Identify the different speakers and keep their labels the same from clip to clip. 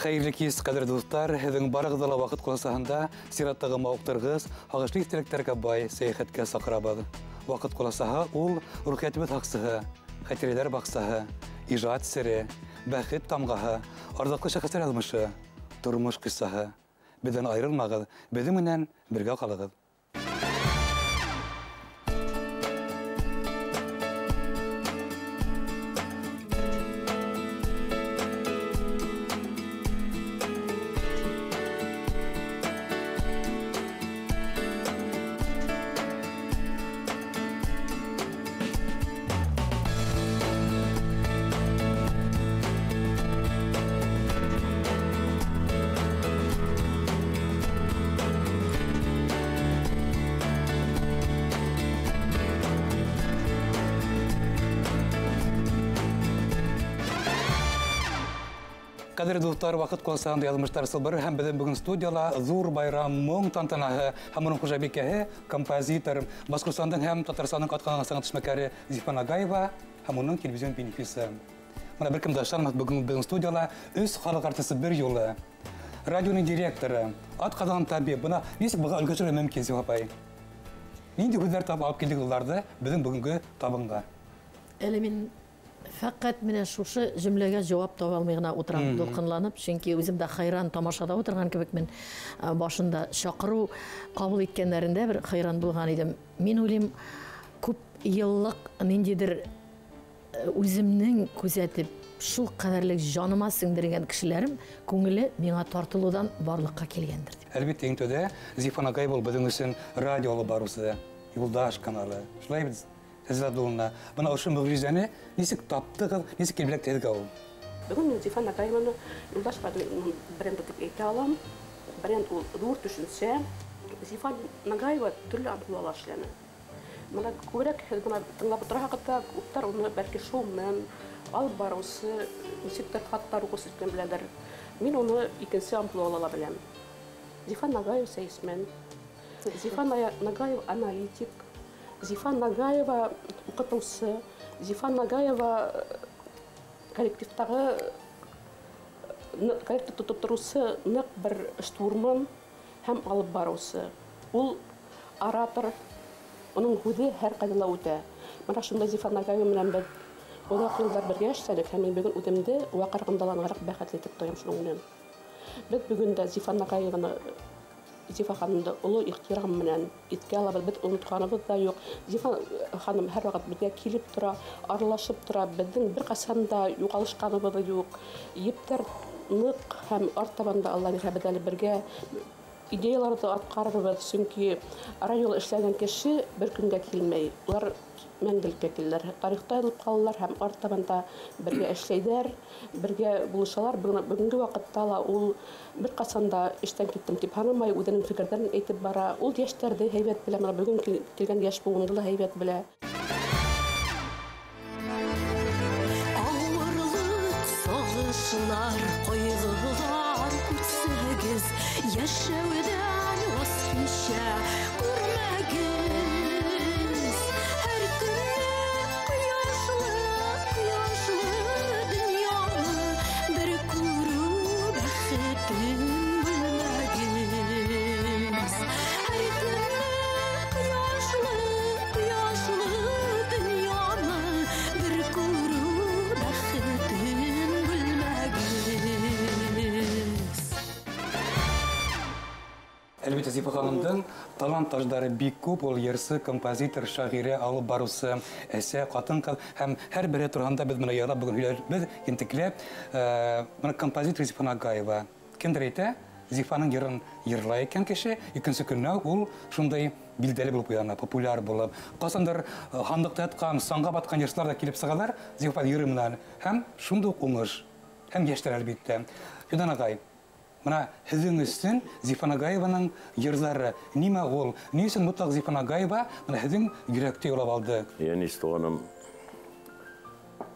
Speaker 1: Хәйерле кис, ҡәҙерле дуҫтар, һеҙҙең барығыҙҙы ла ваҡыт ҡуласаһында сираттағы мауыҡтырғыс, һағышлы иҫтәлектәргә бай сәйәхәткә саҡырабыҙ. Ваҡыт ҡуласаһы ул рухиәтебеҙ һаҡсыһы, хәтирәләр баҡсаһы, ижад сере, бәхет тамғаһы, арҙаҡлы шәхестәр яҙмышы, тормош ҡиссаһы. Беҙҙән айырылмағыҙ, беҙҙең менән бергә ҡалығыҙ. Ҡәҙерле дуҫтар, ваҡыт ҡуласаһында яҙмыштар сылбыры һәм беҙҙең бөгөн студияла ҙур байрам моң тантанаһы һәм уның хужабикәһе, композитор, Башҡортостандың һәм Татарстандың атҡаҙанған сәнғәт эшмәкәре Зифа Нагаева һәм уның телевизион бенефисы. Бына бер кем дә ышанмаҫ, бөгөн беҙҙең студияла өс халыҡ артисы бер юлы. Радионың директоры, атҡаҙанған табип. Бына нисек быға өлгәшергә мөмкин, Зифа апай? Ниндәй һүҙҙәр табып алып килдек уларҙы беҙҙең бөгөнгө табынға?
Speaker 2: Әле мин фәҡәт менә шушы җөмләгә җавап таба алмый гына утырам, дулҡынланып, чөнки үзем дә хайран тамашада утырган кебекмен. Башында чакыру кабул иткәннәрендә бер хайран булган идем. Мин уйлыйм, күп еллык ниндидер үземнең күзәтеп, шул кадәрлек җаныма сеңдергән кешеләрем күңеле миңа тартылудан барлыкка килгәндер дип.
Speaker 1: Әлбиттә, иң тәүдә Зифа Нагаева ул беҙҙең өсөн радио алып барыусы, Юлдаш каналы. Шулай бит? Әзилә Абдулловна, бына ошо мөғжизәне нисек таптығыҙ, нисек килеп эләктегеҙ ул?
Speaker 3: Бөгөн мин Зифа Нагаеваны Юлдаш бренды тип әйтә алам. Бренд ул ҙур төшөнсә. Зифа Нагаева төрлө амплуала эшләне. Бына күберәк һеҙ бына тыңлап ултыраһығыҙ ҙа, күптәр уны бәлки шоумен, алып барыусы, нисектер хаттар уҡыусы икән беләләр. Мин уны икенсе амплуала ла беләм. Зифа Нагаева сәйесмен. Зифа Нагаева аналитик. Зифа Нагаева уҡытыусы, Зифа Нагаева коллективтағы коллектив тотоп тороусы ныҡ бер штурман һәм алып барыусы. Ул оратор, уның һүҙе һәр ҡайҙа ла үтә. Бына шунда Зифа Нагаева менән беҙ оҙаҡ йылдар бергә эшләнек һәм мин бөгөн үҙемде уға ҡарағанда ла нығыраҡ бәхетле итеп тоям шуның менән. Беҙ бөгөн дә Зифа Нагаеваны, Зифа ханымды оло ихтирам менән иҫкә алабыҙ, беҙ онотҡаныбыҙ ҙа юҡ. Зифа ханым һәр ваҡыт беҙгә килеп тора, аралашып тора, беҙҙең бер ҡасан да юғалышҡаныбыҙ юҡ. Ептәр ныҡ һәм артабан да Алла бирһә беҙ әле бергә идеяларҙы атҡарырбыҙ, сөнки радиола эшләгән кеше бер көнгә килмәй. Улар мәңгелеккә киләләр, тарихта яҙылып ҡалалар һәм артабан да бергә эшләйҙәр, бергә булышалар. Бөгөнгө ваҡытта ла ул бер ҡасан да эштән киттем тип һанамай, үҙенең фекерҙәрен әйтеп бара. Ул йәштәрҙе һәйбәт белә, бына бөгөн килгән йәш быуынды ла һәйбәт белә.
Speaker 4: Ауырлыҡ, сағышлар, ҡайғылар үтсәгеҙ, йәшәүҙән ваз кисә күрмәгеҙ. Һәр көнне ҡояшлы, ҡояшлы донъяны бер күреү бәхетен белмәгеҙ. Һәр көнне ҡояшлы, ҡояшлы донъяны бер күреү бәхетен белмәгеҙ.
Speaker 1: Әлбиттә, Зифа ханымдың талант таждары бик күп. Ул йырсы, композитор, шағирә, алып барыусы, әсә, ҡатын-ҡыҙ һәм һәр береһе тураһында беҙ бына яйлап бөгөн һөйләрбеҙ, ентекләп. Бына композитор Зифа Нагаева. Кемдер әйтә, Зифаның йырын йырлай икән кеше, икенсе көнөнә ул шундай билдәле булып уяна, популяр булып. Ҡасандыр һандыҡта ятҡан, санға батҡан йырсылар ҙа килеп сығалар Зифа йыры менән. Һәм шундай уҡ уңыш, һәм йәштәр әлбиттә. Фидан ағай, бына һеҙҙең өсөн Зифа Нагаеваның йырҙары нимә ул? Ни өсөн мотлаҡ Зифа Нагаева бына һеҙҙең йөрәкте яулап алды?
Speaker 5: Йәнис туғаным,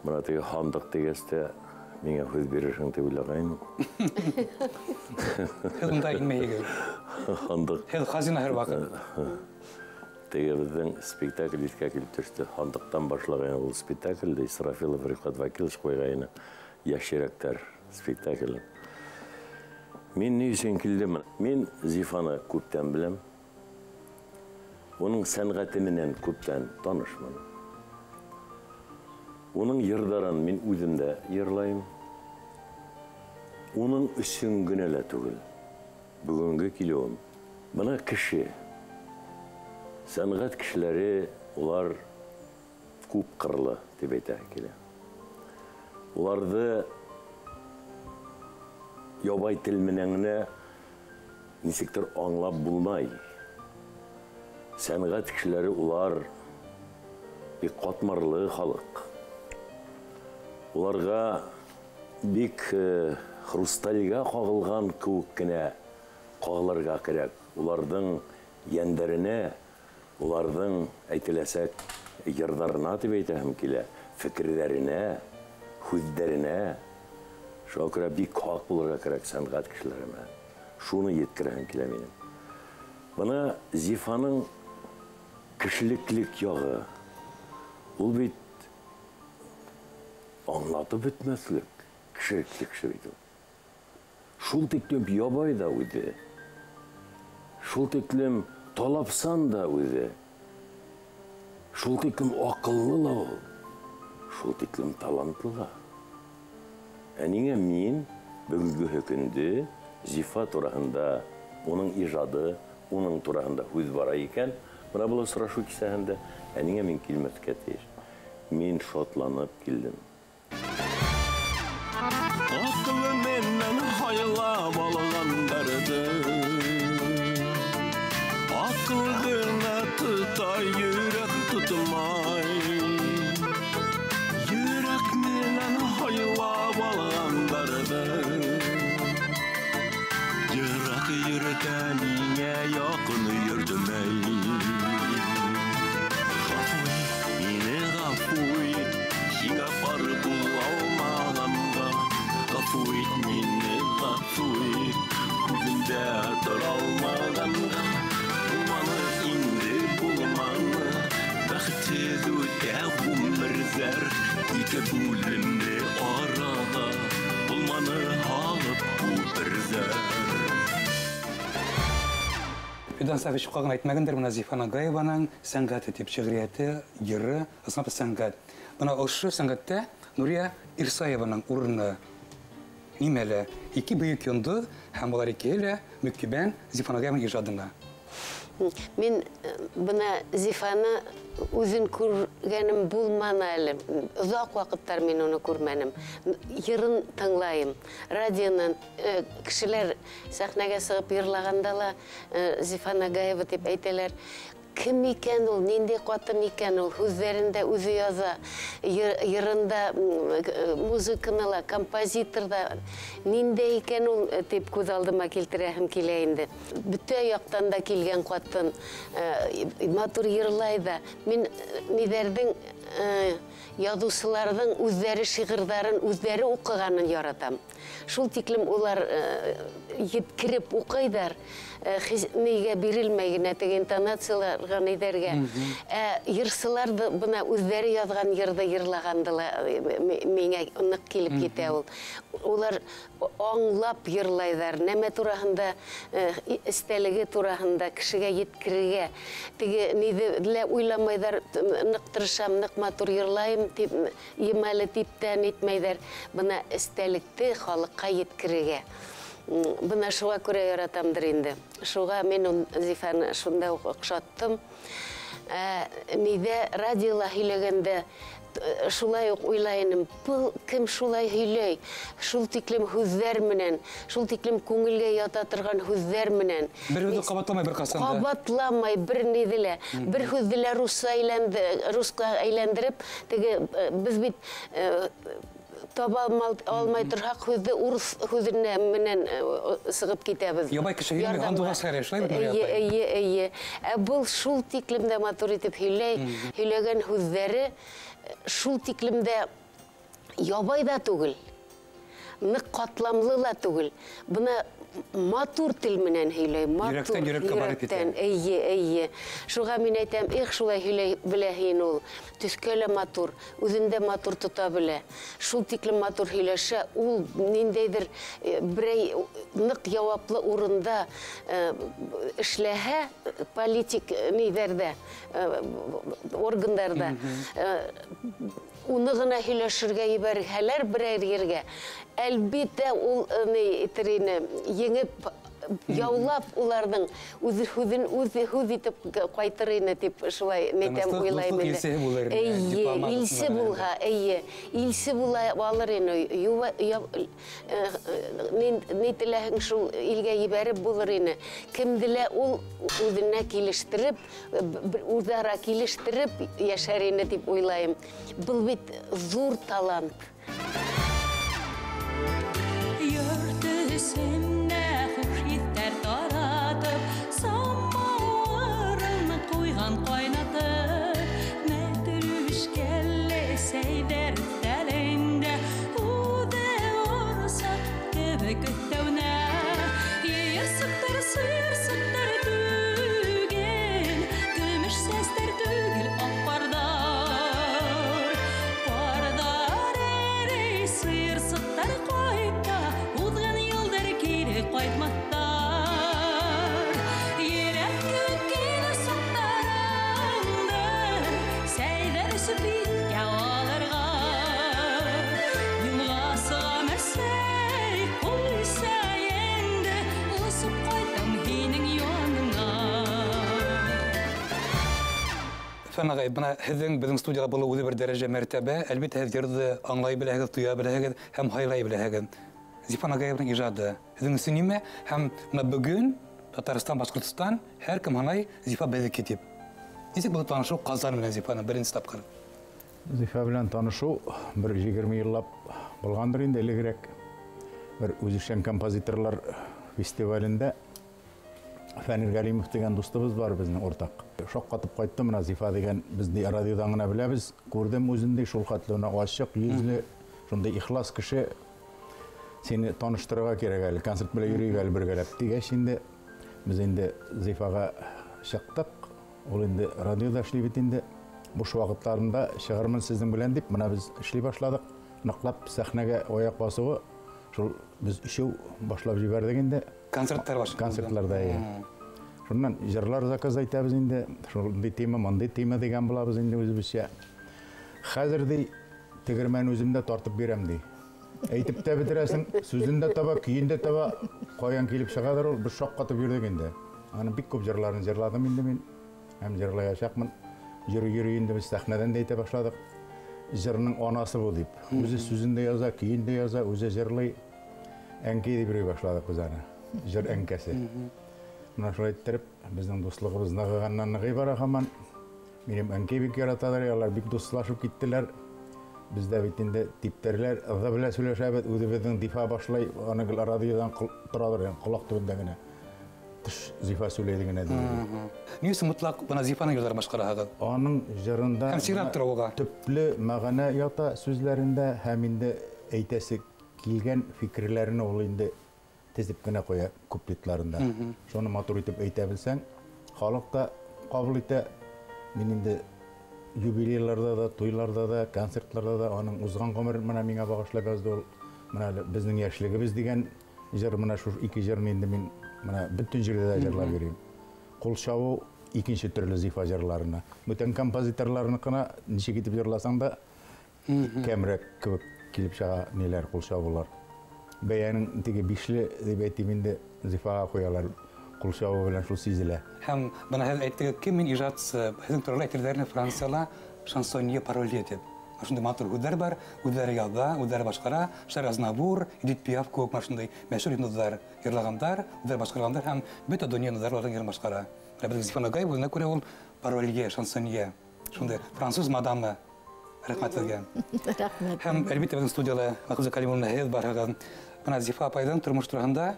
Speaker 5: бына теге һандыҡ тигәс тә миңә һүҙ бирерһең тип уйлағайным.
Speaker 1: Һеҙ унда инмәйһегеҙ.
Speaker 5: Һандыҡ.
Speaker 1: Һеҙ хазина һәр ваҡыт.
Speaker 5: Теге беҙҙең спектакль иҫкә килеп төштө. Һандыҡтан башлағайны ул спектаклде Исрафилов Рифҡәт Вәкилович ҡуйғайны. Йәш йөрәктәр спектаклен. Мин ни өсөн килдем? Мин Зифаны күптән беләм. Уның сәнғәте менән күптән танышмын. Уның йырҙарын мин үҙем дә йырлайым. Уның өсөн генә лә түгел. Бөгөнгө килеүем. Бына кеше. Сәнғәт кешеләре улар күп ҡырлы тип әйтәһе килә. Уларҙы ябай тел менән генә нисектер аңлап булмай. Сәнғәт кешеләре улар бик ҡатмарлы халыҡ. Уларға бик хрустальгә ҡағылған кеүек кенә ҡағылырға кәрәк. Уларҙың йәндәренә, уларҙың әйтеләсәк йырҙарына тип әйтәһем килә, фекерҙәренә, һүҙҙәренә. Шуға күрә бик һаҡ булырға кәрәк сәнғәт кешеләре менән. Шуны еткерәһем килә минең. Бына Зифаның кешелеклек яғы, ул бит аңлатып бөтмәҫлек кешелекле кеше бит ул. Шул тиклем ябай ҙа үҙе, шул тиклем талапсан да үҙе, шул тиклем аҡыллы ла ул, шул тиклем талантлы ла. Ә ниңә мин бөгөнгө көндө Зифа тураһында, уның ижады, уның тураһында һүҙ бара икән, бына был осрашыу кисәһендә, ә ниңә мин килмәҫкә тейеш? Мин шатланып килдем.
Speaker 6: Аҡылы менән һайлап алғандарҙы, аҡыл ғына тота, йөрәк тотмай. Йөрәк менән һайлап алғандарҙы, йыраҡ йөрөтә миңә яҡын йөрөтмәй. Ғәфү ит мине, ғәфү ит, һиңә пар була алмағанға. Ғәфү ит мине, ғәфү ит, һүҙемдә тора алмағанға. Булманы инде, булманы, бәхетһеҙ үтә ғүмерҙәр. Ике бүленде арала, булманы һалып күперҙәр.
Speaker 1: Фидан Сафич юҡҡа ғына әйтмәгәндер, бына Зифа Нагаеваның сәнғәте тип шиғриәте, йыры, ысынлап та сәнғәт. Бына ошо сәнғәттә Нурия Ирсаеваның урыны нимәлә? Ике бөйөк йондоҙ һәм улар икеһе лә мөкиббән Зифа Нагаеваның ижадына.
Speaker 7: Мин бына Зифаны үҙен күргәнем булманы әле. Оҙаҡ ваҡыттар мин уны күрмәнем. Йырын тыңлайым. Радионан кешеләр сәхнәгә сығып йырлағанда ла Зифа Нагаева тип әйтәләр. Кем икән ул, ниндәй ҡатын икән ул, һүҙҙәрен дә үҙе яҙа, йырында музыканы ла, композитор да, ниндәй икән ул тип күҙ алдыма килтерәһем килә инде. Бөтә яҡтан да килгән ҡатын, матур йырлай ҙа. Мин ниҙәрҙең, яҙыусыларҙың үҙҙәре шиғырҙарын үҙҙәре уҡығанын яратам. Шул тиклем улар еткереп уҡыйҙар, нигә бирелмәй генә теге интонацияларға, нейҙәргә. Ә йырсылар ҙа бына үҙҙәре яҙған йырҙы йырлағанды ла миңә ныҡ килеп китә ул. Улар аңлап йырлайҙар, нәмә тураһында, эстәлеге тураһында кешегә еткерергә. Теге ниҙе лә уйламайҙар, ныҡ тырышам, ныҡ матур йырлайым тип, емәле тип тә нитмәйҙәр. Бына эстәлекте халыҡҡа еткерергә. Бына шуға күрә яратамдыр инде. Шуға мин Зифаны шунда уҡ оҡшаттым. Ниҙә радиола һөйләгәндә шулай уҡ уйлайным, был кем шулай һөйләй, шул тиклем һүҙҙәр менән, шул тиклем күңелгә ята торған һүҙҙәр менән.
Speaker 1: Бер һүҙҙе ҡабатламай бер ҡасан да.
Speaker 7: Ҡабатламай бер ниҙе лә. Бер һүҙҙе лә русҡа әйләндереп, теге беҙ бит таба алмай торһаҡ һүҙҙе урыҫ һүҙенә менән сығып китәбеҙ.
Speaker 1: Ябай кеше һөйләмәй, һандуғас һайрай, шулай бит, Нурия апай?
Speaker 7: Эйе, эйе. Ә был шул тиклем дә матур итеп һөйләй, һөйләгән һүҙҙәре шул тиклем дә ябай ҙа түгел. ныҡ ҡатламлы ла түгел. Бына матур тел менән һөйләй, матур йөрәктән, эйе, эйе. Шуға мин әйтәм, их, шулай һөйләй белә һин ул. Төҫкә лә матур, үҙен дә матур тота белә. Шул тиклем матур һөйләшә, ул ниндәйҙер берәй ныҡ яуаплы урында эшләһә, политик ниҙәрҙә, органдарҙа, уны ғына һөйләшергә ебәрһәләр берәр ергә, әлбиттә ул еңеп, яулап уларҙың үҙ һүҙен үҙ һүҙ итеп ҡайтыр ине тип шулай нәйтәм уйлайым инде. Эйе, илсе булһа, эйе, илсе була алыр ине. Ни теләһең шул илгә ебәреп булыр ине. Кемде лә ул үҙенә килештереп, үҙара килештереп йәшәр ине тип уйлайым. Был бит ҙур талант.
Speaker 4: Таратып, самауырын ҡуйған ҡайнатып, мәтрүшкәле сәйҙәр өҫтәлендә, үҙе орсаҡ кебек өҫтәүенә. Йыйырсыҡтар, сыйырсыҡтар түгел, көмөш сәстәр түгел, аҡ парҙар. Парҙар эрей, сыйырсыҡтар ҡайта, уҙған йылдар кире ҡайтмаҫ.
Speaker 1: Фән ағай, бына һеҙҙең беҙҙең студияға булыу үҙе бер дәрәжә мәртәбә. Әлбиттә, һеҙ йырҙы аңлай беләһегеҙ, тоя беләһегеҙ һәм һайлай беләһегеҙ. Зифа Нагаеваның ижады һеҙҙең өсөн нимә? Һәм бына бөгөн Татарстан, Башҡортостан һәр кем һанай Зифа беҙҙеке тип. Нисек булды танышыу Ҡазан менән Зифаны беренсе тапҡыр?
Speaker 8: Зифа белән танышыу бер 20 йыллап булғандыр инде элегерәк. Бер үзешчән композиторлар фестивалендә Фәнил Галимов дигән дустыбыҙ бар беҙҙең уртаҡ. Шаҡ ҡатып ҡайтты мына Зифа дигән, беҙ радиодан ғына беләбеҙ. Күрҙем үҙен дә, шул хәтле уны асыҡ йөҙлө, шундай ихлас кеше. Сине таныштырырға кәрәк әле, концерт белән йөрөйөк әле бергәләп тигәс инде беҙ инде Зифаға сыҡтыҡ. Ул инде радиода эшләй бит инде. Буш ваҡыттарында сығырмын һеҙҙең белән дип, мына беҙ эшләй башланыҡ. Ныҡлап сәхнәгә аяҡ баҫыуы шул беҙ өсәү башлап ебәрҙек инде.
Speaker 1: Концерттар башланды.
Speaker 8: Концертларда, эйе. Шуннан йырлар заказ әйтәбеҙ инде. Шундай тема, мындай тема тигән булабыҙ инде үҙебеҙсә. Хәҙер ди тегермән үҙем дә тартып бирәм ди. Әйтеп тә бөтөрәсең, сүҙен дә таба, көйөн дә таба, ҡайҙан килеп сығалыр ул, беҙ шаҡ ҡатып йөрҙөк инде. Аның бик күп йырларын йырланым инде мин. Һәм йырлаясаҡмын. Йөрөй-йөрөй инде беҙ сәхнәҙән дә әйтә башланыҡ. Йырның анасы бул дип. Үҙе сүҙен дә яза, көйөн дә яза, үҙе йырлай. Әнкәй дип йөрөй башланыҡ беҙ аны. Йыр әнкәсе. Мына шулай иттереп, беҙҙең дуҫлығыбыҙ нығығаннан нығый бара һаман. Минең әнкәй бик яраталар, алар бик дуҫлашып киттеләр. Беҙ ҙә бит инде типтәрләр, ыҙа белән һөйләшәбеҙ, үҙебеҙҙең Зифа башлай, аны гел радиодан торалыр, яғни ҡолаҡ төбөндә генә. Тыш Зифа һөйләй генә дигән.
Speaker 1: Ни өсөн мотлаҡ бына Зифаның йырҙарын башҡараһығыҙ?
Speaker 8: Аның йырында
Speaker 1: һәм сират тора уға.
Speaker 8: Төплө мәғәнә ята сүҙҙәрендә һәм инде әйтәсе килгән фикерләрен ул инде теҙеп кенә ҡуя куплетларында. Шуны матур итеп әйтә белсәң, халыҡ та ҡабул итә. Мин инде юбилейларҙа да, туйларҙа да, концертларҙа да аның уҙған ғүмер мына миңә бағышлап язды ул. Мына әле беҙҙең йәшлегебеҙ тигән йыр, мына шул ике йырны инде мин мына бөтөн ерҙә лә йырлап йөрөйөм. Ҡул сабыу икенсе төрлө Зифа йырларына. Бүтән композиторларыныҡына нисек итеп йырлаһаң да кәмерәк кеүек килеп сыға ниләр ҡул сабыулар. Бәйәнең теге бишле тип әйтим инде Зифаға ҡуялар. Ҡул сабыу белән шул сиҙелә.
Speaker 1: Һәм бына һеҙ әйттегеҙ, кем мин ижадсы, һеҙҙең турала әйтерҙәр ине Францияла шансонье паролье тип. Шундай матур һүҙҙәр бар, үҙҙәре яҙа, үҙҙәре башҡара, Шарль Азнавур, Эдит Пиаф кеүек мына шундай мәшһүр йондоҙҙар йырлағандар, үҙҙәре башҡарғандар һәм бөтә донъя йондоҙҙары уларҙың йырын башҡара. Ә беҙҙең Зифа Нагаева үҙенә күрә ул паролье, шансонье. Шундай француз мадамы. Рәхмәт һеҙгә.
Speaker 2: Рәхмәт.
Speaker 1: Һәм әлбиттә беҙҙең студияла Мәхфүзә Калимуллина һеҙ барһығыҙ. Бына Зифа апайҙың тормош тураһында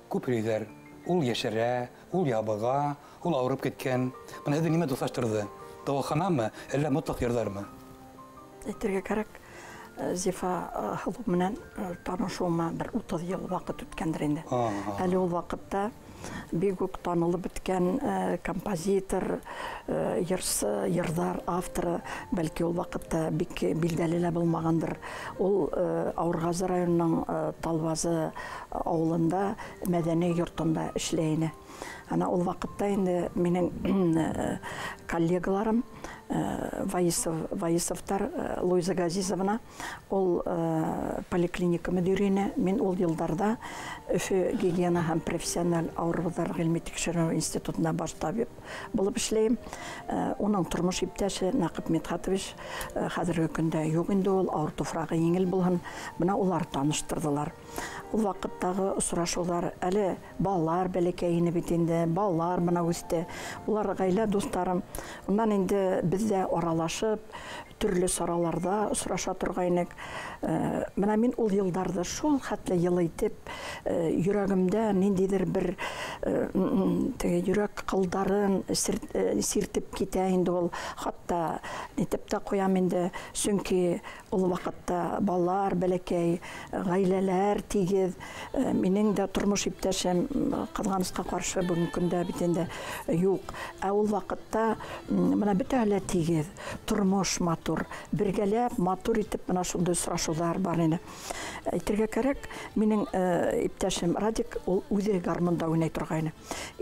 Speaker 1: күп һөйләйҙәр. Ул йәшерә, ул ябыға, ул ауырып киткән. Бына һеҙҙе нимә дуҫлаштырҙы? Дауаханамы, әллә мотлаҡ йырҙармы?
Speaker 9: Әйтергә кәрәк, Зифа һылыу менән танышыуыма бер 30 йыл ваҡыт үткәндер инде. Әле ул ваҡытта бик үк танылып бөткән композитор, йырсы, йырҙар авторы, бәлки ул ваҡытта бик билдәле лә булмағандыр. Ул Ауырғазы районының Талбазы ауылында мәҙәни йортонда эшләй ине. Ана ул ваҡытта инде минең коллегаларым Ваисовтар, Луиза Газизовна, ул поликлиника мөдире ине. Мин ул йылдарҙа Өфө гигиена һәм профессиональ ауырыуҙар ғилми тикшеренеү институтында баш табип булып эшләйем. Уның тормош иптәше Нәҡип Мидхәтович хәҙерге көндә юҡ инде ул, ауыр туфрағы еңел булһын. Бына улар таныштырҙылар. Ул ваҡыттағы осрашыуҙар, әле балалар бәләкәй ине бит инде, балалар бына үҫте. Улар ғаилә дуҫтарым. Унан инде беҙ ҙә аралашып, төрлө сараларҙа осраша торғайныҡ. Бына мин ул йылдарҙы шул хәтле йылы итеп, йөрәгемдә ниндәйҙер бер теге йөрәк ҡылдарын сиртеп китә инде ул. Хатта нитеп тә ҡуям инде, сөнки ул ваҡытта балалар бәләкәй, ғаиләләр тигеҙ. Минең дә тормош иптәшем ҡыҙғанысҡа ҡаршы бөгөнгө көндә бит инде юҡ. Ә ул ваҡытта бына бөтәһе лә тигеҙ, тормош матур, бергәләп матур итеп бына шундай осрашыуҙар бар ине. Әйтергә кәрәк, минең иптәшем Радик ул үҙе гармунда уйнай торғайны.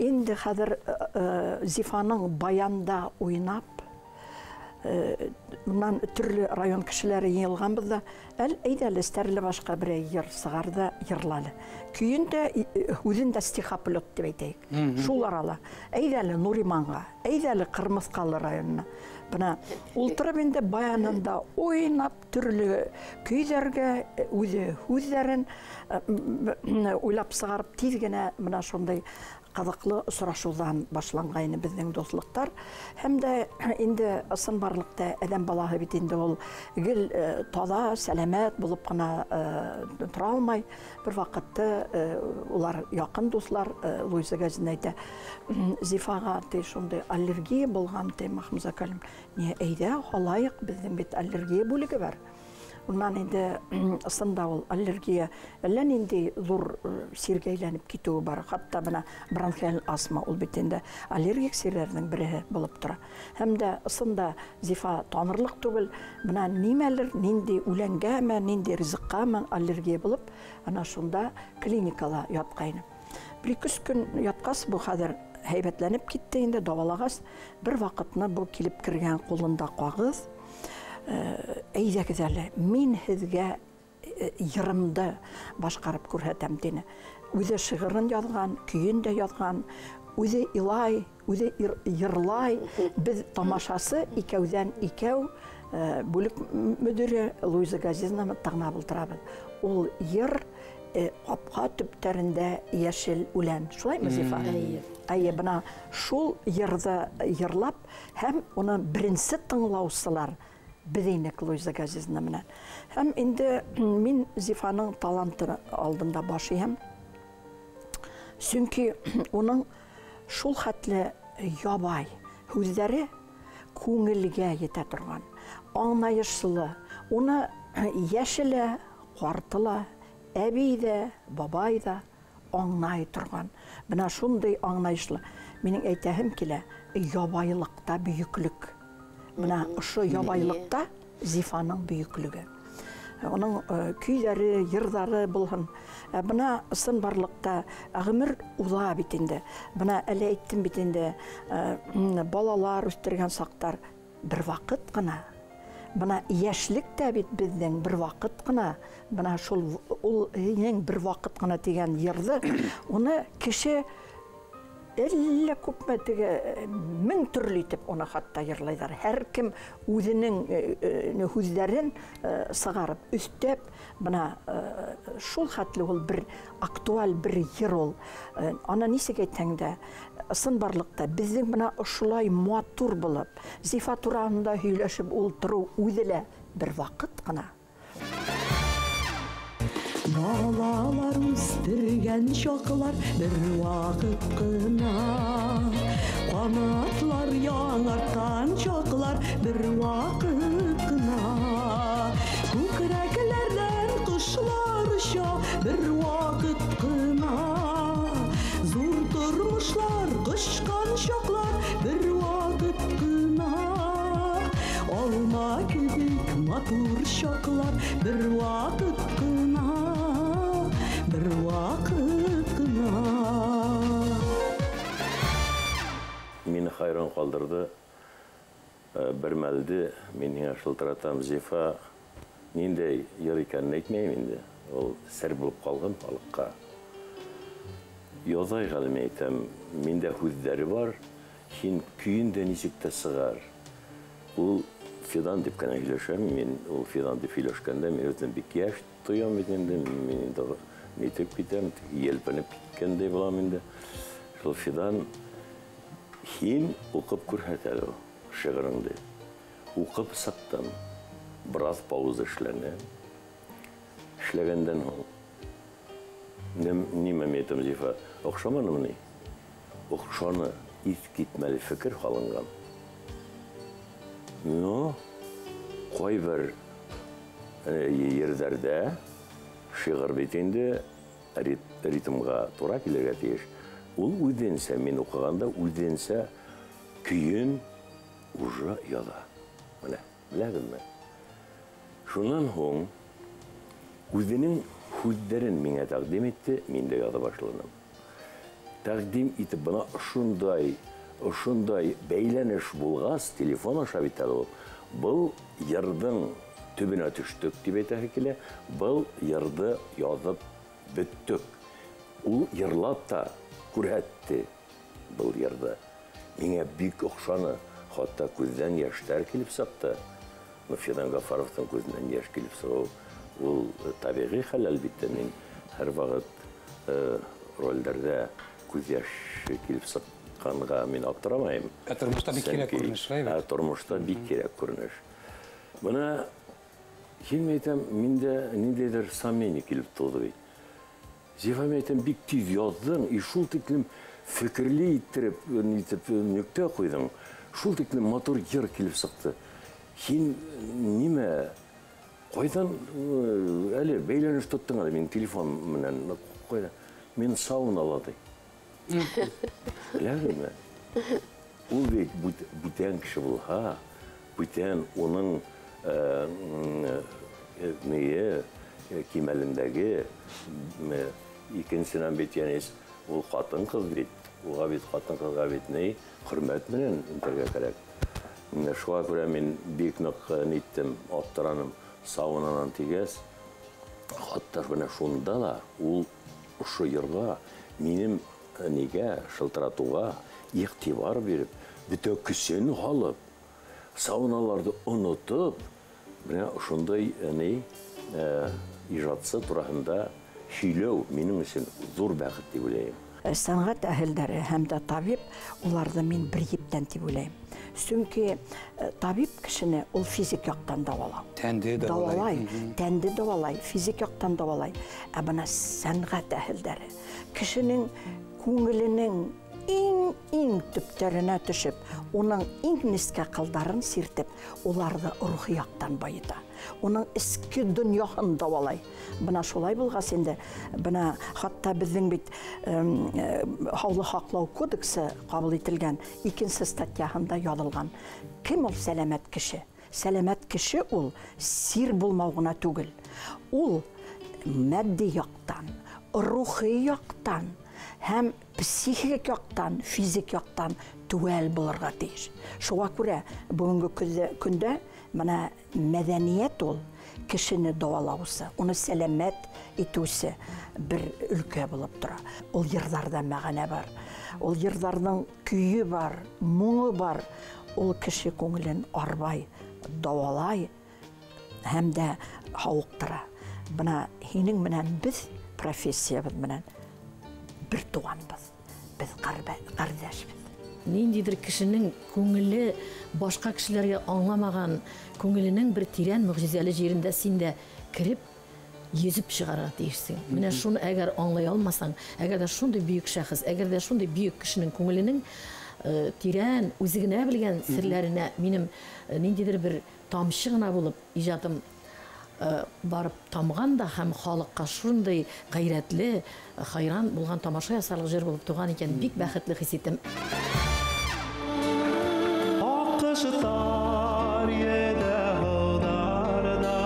Speaker 9: Инде хәҙер Зифаның баянда уйнап, bundan төрлө район кешеләре йыйылғанбыҙ ҙа, әл әйҙә әле Стәрлебашҡа берәй йыр сығар ҙа йырла әле. Көйөн дә, һүҙен дә стихоплет тип әйтәйек. Шул арала әйҙә әле Нуриманға, әйҙә әле Ҡырмыҫҡалы районына. Бына ултырып инде баянында уйнап төрлө көйҙәргә үҙе һүҙҙәрен уйлап сығарып тиҙ генә бына шундай ҡыҙыҡлы осрашыуҙан башланғайны беҙҙең дуҫлыҡтар. Һәм дә инде ысынбарлыҡта әҙәм балаһы бит инде ул гел таҙа, сәләмәт булып ҡына тора алмай. Бер ваҡытты улар яҡын дуҫлар, Луиза Ғәзизовна әйтә, Зифаға ти шундай аллергия булған ти, Махмуза Калим, ни әйҙә һалайыҡ, беҙҙең бит аллергия бүлеге бар. Унан инде ысында ул аллергия әллә ниндәй ҙур сиргә әйләнеп китеүе бар. Хатта бына бронхиаль астма ул бит инде аллергик сирҙәрҙең береһе булып тора. Һәм дә ысында Зифа танырлыҡ түгел, бына нимәлер, ниндәй үләнгәме, ниндәй ризыҡҡамы аллергия булып, ана шунда клиникала ятҡайны. Бер-ике көн ятҡас, бу хәҙер һәйбәтләнеп китте инде, дауалағас, бер ваҡытны бу килеп кергән ҡулында ҡағыҙ, әйҙәгеҙ әле, мин һеҙгә йырымды башҡарып күрһәтәм тине. Үҙе шиғырын яҙған, көйөн дә яҙған, үҙе илай, үҙе йырлай. Беҙ тамашасы икәүҙән икәү бүлек мөдире Луиза Ғәзизовна тыңлап ултырабыҙ. Ул йыр ҡапҡа төптәрендә йәшел үлән. Шулаймы, Зифа? Әйе, бына шул йырҙы йырлап һәм уны беренсе тыңлаусылар беҙ инек Луиза Ғәзизовна менән. Һәм инде мин Зифаның таланты алдында баш эйәм. Сөнки уның шул хәтле ябай һүҙҙәре күңелгә етә торған, аңлайышлы. Уны йәше лә, ҡарты ла, әбей ҙә, бабай ҙа аңлай торған. Бына шундай аңлайышлы. Минең әйтәһем килә, ябайлыҡта бөйөклөк. Бына ошо ябайлыҡта Зифаның бөйөклөгө. Уның көйҙәре, йырҙары булһын. Бына ысынбарлыҡта ғүмер уҙа бит инде. Бына әле әйттем бит инде, балалар үҫтергән саҡтар бер ваҡыт ҡына. Бына йәшлек тә бит беҙҙең бер ваҡыт ҡына. Бына шул ул һинең бер ваҡыт ҡына тигән йырҙы, уны кеше әллә күпме теге мең төрлө итеп уны хатта йырлайҙар. Һәр кем үҙенең һүҙҙәрен сығарып, өҫтәп, бына шул хәтле ул бер актуаль бер йыр ул. Ана нисек әйтһәң дә, ысынбарлыҡта беҙҙең бына ошолай матур булып, Зифа тураһында һөйләшеп ултырыу үҙе лә бер ваҡыт ҡына.
Speaker 4: Балалар үҫтергән чаҡлар бер ваҡыт ҡына, ҡанатлар яңартҡан чаҡлар бер ваҡыт ҡына. Күкрәк чаклар бер вакыт кына, бер вакыт кына.
Speaker 5: Мине хайран калдырды. Бер мәлде мин һиңа шылтыратам, Зифа, ниндәй йыр икәнен әйтмәйем инде. Ул сер булып калган халыкка. Язай әле, мин әйтәм, миндә һүҙҙәре бар, һин көйөн дә нисек тә сығар. Ул Фидан дип кенә һөйләшәм, мин ул Фидан дип һөйләшкәндә мин үзем бик яшь тоям бит инде, мин инде нитеп китәм, елпенеп киткәндәй булам инде. Шул Фидан, һин уҡып күрһәт әле шиғырыңды. Уҡып сыҡтым, бераз пауза эшләне. Эшләгәндән һуң нимә әйтәм, Зифа, оҡшаманымы ни? Оҡшаны, иҫ китмәле фекер һалынған. Но ҡайбер ерҙәрҙә шиғыр бит инде ритмға тура килергә тейеш. Ул үҙенсә, мин уҡығанда үҙенсә көйөн уже яҙа. Менә, беләһегеҙме? Шунан һуң үҙенең һүҙҙәрен миңә тәҡдим итте, мин дә яҙа башланым. Тәҡдим итеп, бына ошондай бәйләнеш булғас, телефон аша бит әле ул. Был йырҙың төбөнә төштөк тип әйтәһе килә, был йырҙы яҙып бөттөк. Ул йырлап та күрһәтте был йырҙы. Миңә бик оҡшаны, хатта күҙҙән йәштәр килеп сыҡты. Фидан Ғафаровтың күҙенән йәш килеп сығыу ул табиғи хәл, әлбиттә. Мин һәр ваҡыт ролдәрҙә күҙ йәше килеп сыҡҡанға мин аптырамайым.
Speaker 1: Ә тормошта бик кирәк күренеш, шулай бит?
Speaker 5: Ә тормошта бик кирәк күренеш. Бына һин, әйтәм, миндә ниндәйҙер сомнение килеп тыуҙы бит. Зифа, мин әйтәм, бик тиҙ яҙҙың, и шул тиклем фекерле иттереп, нитеп нөктә ҡуйҙың, шул тиклем матур йыр килеп сыҡты. Һин нимә, ҡайҙан әле бәйләнеш тоттоң әле мин телефон менән, ҡайҙан? Мин саунала ти. Беләһегеҙме? Ул бит бүтән кеше булһа, бүтән уның нее кимәлендәге, икенсенән бит, йәни ул ҡатын-ҡыҙ бит, уға бит ҡатын-ҡыҙға бит ни хөрмәт менән итергә кәрәк. Шуға күрә мин бик ныҡ ниттем, аптыраным. Саунанан тигәс, хатта бына шунда ла ул ошо йырға минем нигә шылтыратыуға иғтибар биреп, бөтә көсөн һалып, сауналарҙы онотоп, бына ошондай ни ижадсы тураһында һөйләү минең өсөн ҙур бәхет тип уйлайым.
Speaker 9: Сәнғәт әһелдәре һәм дә табип, уларҙы мин бер ептән тип уйлайым. Сөнки табип кешене ул физик яҡтан дауалау.
Speaker 1: Тәнде дауалай.
Speaker 9: Тәнде дауалай, физик яҡтан дауалай. Ә бына сәнғәт әһелдәре кешенең күңеленең иң-иң төптәренә төшөп, уның иң нескә ҡылдарын сиртеп, уларҙы рухи яҡтан байыта. Уның эске донъяһын дауалай. Бына шулай булғас инде, бына хатта беҙҙең бит һаулыҡ һаҡлау кодексы ҡабул ителгән икенсе статьяһында яҙылған. Кем ул сәләмәт кеше? Сәләмәт кеше ул сир булмау ғына түгел. Ул матди яҡтан, рухи яҡтан һәм психик яҡтан, физик яҡтан теүәл булырға тейеш. Шуға күрә бөгөнгө көндә бына мәҙәниәт ул кешене дауалаусы, уны сәләмәт итеүсе бер өлкә булып тора. Ул йырҙарҙа мәғәнә бар, ул йырҙарҙың көйө бар, моңо бар. Ул кеше күңелен арбай, дауалай һәм дә һауыҡтыра. Бына һинең менән беҙ профессиябыҙ менән бер туғанбыҙ, беҙ ҡәрҙәшбеҙ.
Speaker 2: Ниндәйҙер кешенең күңеле башҡа кешеләргә аңламаған күңеленең бер тирән мөғжизәле ерендә син дә кереп йөҙөп сығарырға тейешсең. Менә шуны әгәр аңлай алмаһаң, әгәр ҙә шундай бөйөк шәхес, әгәр ҙә шундай бөйөк кешенең күңеленең тирән үҙе генә белгән серләренә минем ниндәйҙер бер тамсы ғына булып ижадым барып тамған да һәм халыҡҡа шундай ғәйрәтле, хайран булған тамаша ясарлыҡ жыр булып туған икән, бик бәхетле хис иттем.
Speaker 10: Аҡыштар еде һыуҙарҙа,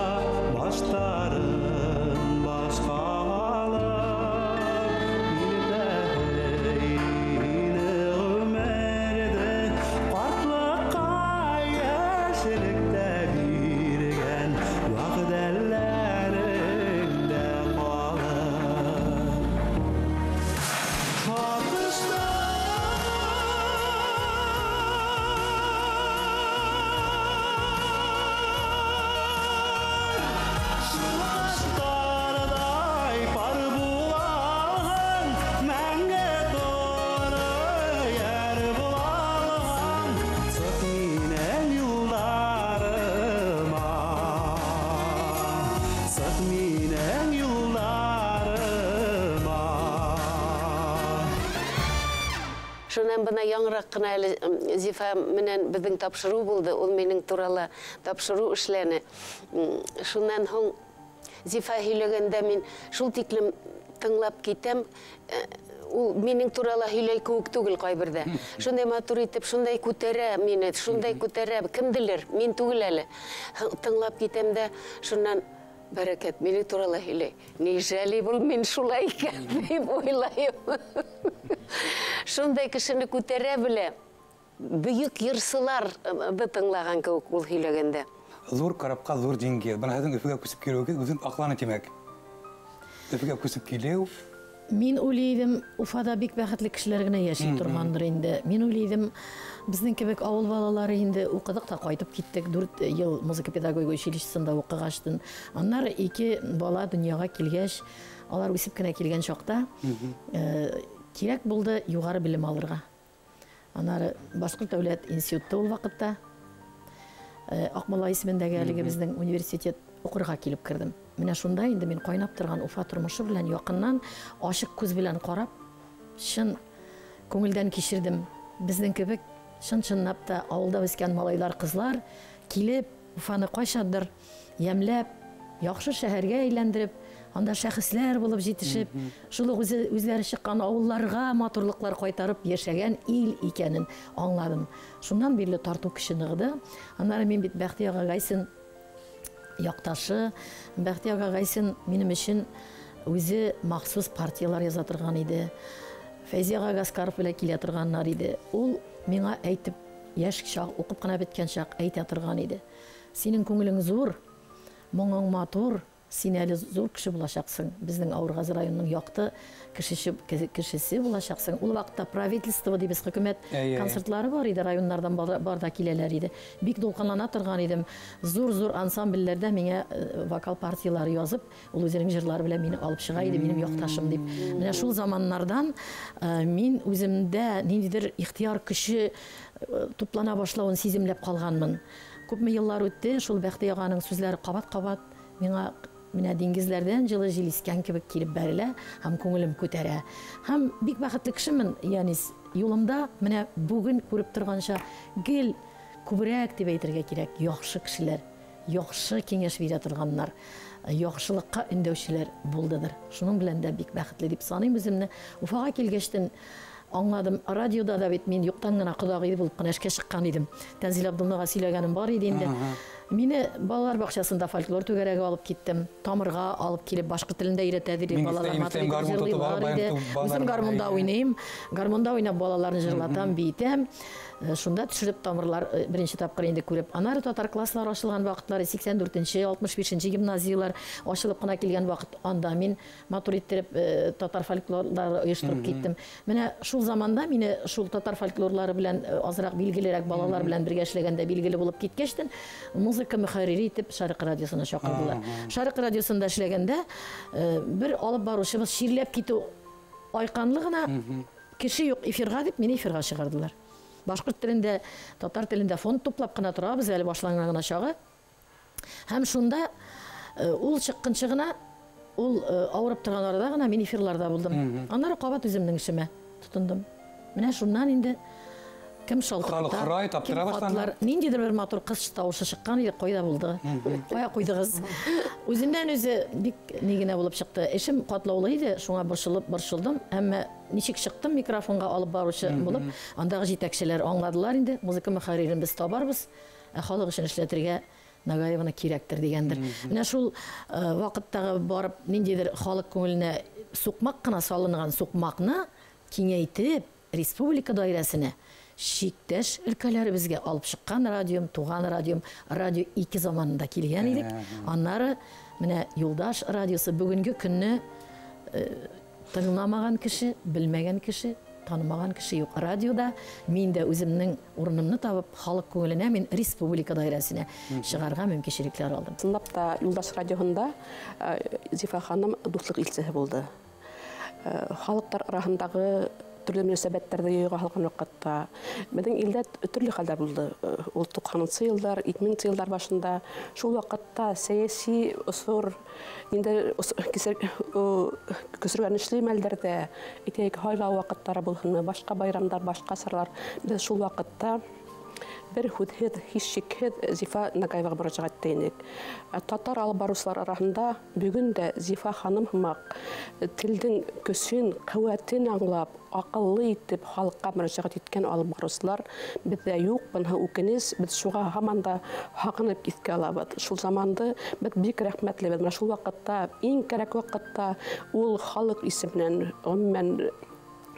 Speaker 7: Шуннан бына яңыраҡ ҡына әле Зифа менән беҙҙең тапшырыу булды, ул минең турала тапшырыу эшләне. Шуннан һуң Зифа һөйләгәндә мин шул тиклем тыңлап китәм, ул минең турала һөйләй кеүек түгел ҡайберҙә. Шундай матур итеп, шундай күтәрә мине, шундай күтәрә, кемделер, мин түгел әле. Тыңлап китәм дә, шуннан бәрәкәт, минең турала һөйләй. Нижәли был мин шулай икән дип уйлайым. Шундай кешене күтәрә белә. Бөйөк йырсыларҙы тыңлаған кеүек ул һөйләгәндә.
Speaker 1: Ҙур карапҡа ҙур диңгеҙ. Бына һеҙҙең Өфөгә күсеп килеүегеҙ үҙен аҡланы, тимәк. Өфөгә күсеп килеү.
Speaker 2: Мин уйлайым, Уфада бик бәхетле кешеләр генә йәшәй торғандыр инде. Мин уйлайым, безнең кебек ауыл балалары инде уҡыдыҡ та ҡайтып киттек. 4 йыл музыка педагогика училищесында уҡығаштын. Аннары 2 бала донъяға килгәс, алар үсеп кенә килгән чакта, кирәк булды юғары белем алырға. Аннары Башҡорт дәүләт институты ул ваҡытта Аҡмулла исемендәге әлеге безнең университет уҡырға килеп керҙем. Менә шунда инде мин ҡайнап торған Уфа тормошо белән яҡыннан ашыҡ күҙ белән ҡарап, чын күңелдән кисерҙем. Безнең кебек чын-чынлап та ауылда үҫкән малайлар, ҡыҙлар килеп Уфаны ҡайсандыр йәмләп, яҡшы шәһәргә әйләндереп, анда шәхесләр булып җитешеп, шул уҡ үҙләре сыҡҡан ауылларға матурлыҡлар ҡайтарып йәшәгән ил икәнен аңладым. Шуннан бирле тартыу көсө нығыды. Аннары мин бит Бәхти ага Гайсин яҡташы, Бәхти ага Гайсин минем өсөн үҙе махсус партиялар яза торған иде. Фәйзи ага Гаскаров белән килә торғаннар иде. Ул миңа әйтеп, йәш чак, уҡып ҡына бөткән чак әйтә торған иде. Синең күңелең зур, моңоң матур, син әле зур кеше булачаксың. Безнең Ауырғазы районының яҡты кешесе булачаксың. Ул ваҡытта правительство дибез, хөкүмәт концертлары бар иде, районнардан бар да киләләр иде. Бик дулҡынлана торған идем. Зур-зур ансамбльләрдә миңа вокал партиялары язып, ул үзенең җырлары белән мине алып чыга иде, минем якташым дип. Менә шул заманнардан мин үземдә ниндидер ихтыяр көче туплана башлавын сиземләп калганмын. Күпме еллар үтте, шул Бәхти аганың сүзләре кабат-кабат миңа менә диңгезләрдән җылы җил искән кебек килеп бәрелә һәм күңелем күтәрә. Һәм бик бәхетле кешемен, ягъни юлымда менә бүген күреп торганча гел күбрәк дип әйтергә кирәк, яхшы кешеләр, яхшы киңәш бирә торганнар, яхшылыкка өндәүчеләр булдыдыр. Шуның белән дә бик бәхетле дип саныйм үземне. Уфага килгәчтен аңладым, радиода да бит мин юктан гына кодагый булып кына эшкә чыккан идем. Тәнзил Абдуллага сөйләгәнем бар иде инде. Мине балалар бакчасында фольклор түгәрәге алып киттем. Тамырга алып килеп башкорт телендә өйрәтә дип балалар матур иде. Үзем гармунда уйныйм. Гармунда уйнап балаларны җырлатам, биетәм. Шунда төшереп тамырлар беренче тапкыр инде күреп. Аннары татар класслары ачылган вакытлары 84-нче, 65-нче гимназиялар ачылып кына килгән вакыт, анда мин матур иттереп татар фольклорлары оештырып киттем. Менә шул заманда мине шул татар фольклорлары белән азрак билгелерәк балалар белән бергә эшләгәндә билгеле булып киткәчтен музыка мөхәррире итеп Шәрык радиосына чакырдылар. Шәрык радиосында эшләгәндә бер алып баручыбыз чирләп китү айканлы гына кеше юк эфирга дип мине эфирга чыгардылар. Башкорт телендә, татар телендә фонд туплап кына торабыз, әле башланган гына чагы. Һәм шунда ул чыккынчы гына, ул авырып торган арада гына мин эфирларда булдым. Аннары кабат үземнең эшемә тотындым. Менә шуннан инде кем шалтырата, кем хатлар, ниндидер бер матур кыз тавышы чыккан иде, кайда булды? Кая куйдыгыз? Үзеннән үзе бик ни генә булып чыкты. Эшем катлаулы иде, шуңа борчылып борчылдым. Әмма ничек чыктым микрофонга алып баручы булып, андагы җитәкчеләр аңладылар инде, музыка мөхәррирен без табарбыз, ә халык өчен эшләтергә Нагаеваны кирәктер дигәндер. Менә шул вакыттагы барып ниндидер халык күңеленә сукмак кына салынган сукмакны киңәйтеп республика даирәсенә чиктәш өлкәләребезгә алып чыккан радиом, туган радиом, радио 2 заманында килгән идек. Аннары менә Юлдаш радиосы бүгенге көнне тыңламаган кеше, белмәгән кеше, танымаган кеше юк. Радиода мин дә үземнең урынымны табып, халык күңеленә мин республика даирәсенә чыгарга мөмкинчелекләр алдым.
Speaker 3: Чынлап та Юлдаш радиоһында Зифа ханым дуслык илчеһе булды. Халыклар арасындагы төрлө мөнәсәбәттәрҙе яйға һалған ваҡытта беҙҙең илдә төрлө хәлдәр булды. Ул 90-нсы йылдар, 2000 йылдар башында шул ваҡытта сәйәси осор инде көсөргәнешле мәлдәрҙә, әйтәйек, һайлау ваҡыттары булһынмы, башҡа байрамдар, башҡа саралар, беҙ шул ваҡытта бер һүҙһеҙ, һис шикһеҙ Зифа Нагаеваға мөрәжәғәт итә инек. Татар алып барыусылар араһында бөгөн дә Зифа ханым һымаҡ телдең көсөн, ҡеүәтен аңлап, аҡыллы итеп халыҡҡа мөрәжәғәт иткән алып барыусылар беҙҙә юҡ. Быныһы үкенес, беҙ шуға һаман да һағынып иҫкә алабыҙ. Шул заманды беҙ бик рәхмәтлебеҙ. Менә шул ваҡытта, иң кәрәк ваҡытта ул халыҡ исеменән, ғөмүмән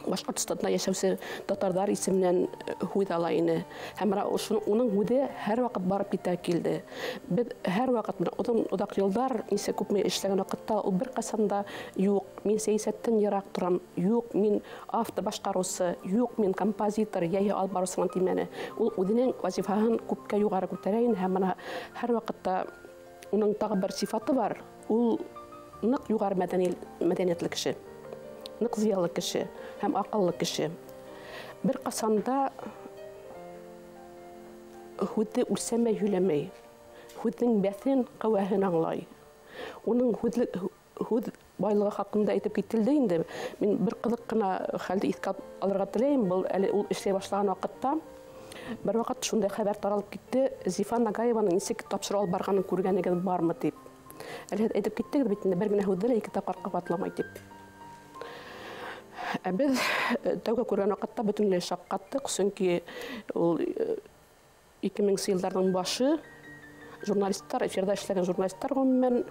Speaker 3: Башҡортостанда йәшәүсе татарҙар исеменән һүҙ ала ине. Һәм бына уның һүҙе һәр ваҡыт барып китә килде. Беҙ һәр ваҡыт менә оҙон оҙаҡ йылдар нисә күпме эшләгән ваҡытта ул бер ҡасан да юҡ, мин сәйәсәттән йыраҡ торам, юҡ, мин автор башҡарыусы, юҡ, мин композитор йәки алып барыусымын тимәне. Ул үҙенең вазифаһын күпкә юғары күтәрә ине һәм бына һәр ваҡытта уның тағы бер сифаты бар. Ул ныҡ юғары мәҙәниәтле кеше, ныҡ зыялы кеше һәм аҡыллы кеше. Бер ҡасан да һүҙҙе үлсәмәй һөйләмәй, һүҙҙең бәҫен, ҡеүәһен аңлай. Уның һүҙ байлығы хаҡында әйтеп кителде инде. Мин бер ҡыҙыҡ ҡына хәлде иҫкә алырға теләйем. Был әле ул эшләй башлаған ваҡытта бер ваҡыт шундай хәбәр таралып китте: Зифа Нагаеваның нисек тапшырыу алып барғанын күргәнегеҙ бармы тип. Әле һеҙ әйтеп киттегеҙ бит инде, бер генә һүҙҙе лә ике тапҡыр ҡабатламай тип. Ә беҙ тәүгә күргән ваҡытта бөтөнләй шаҡ ҡаттыҡ, сөнки ул 2000 йылдарҙың башы, журналисттар, эфирҙа эшләгән журналисттар ғөмүмән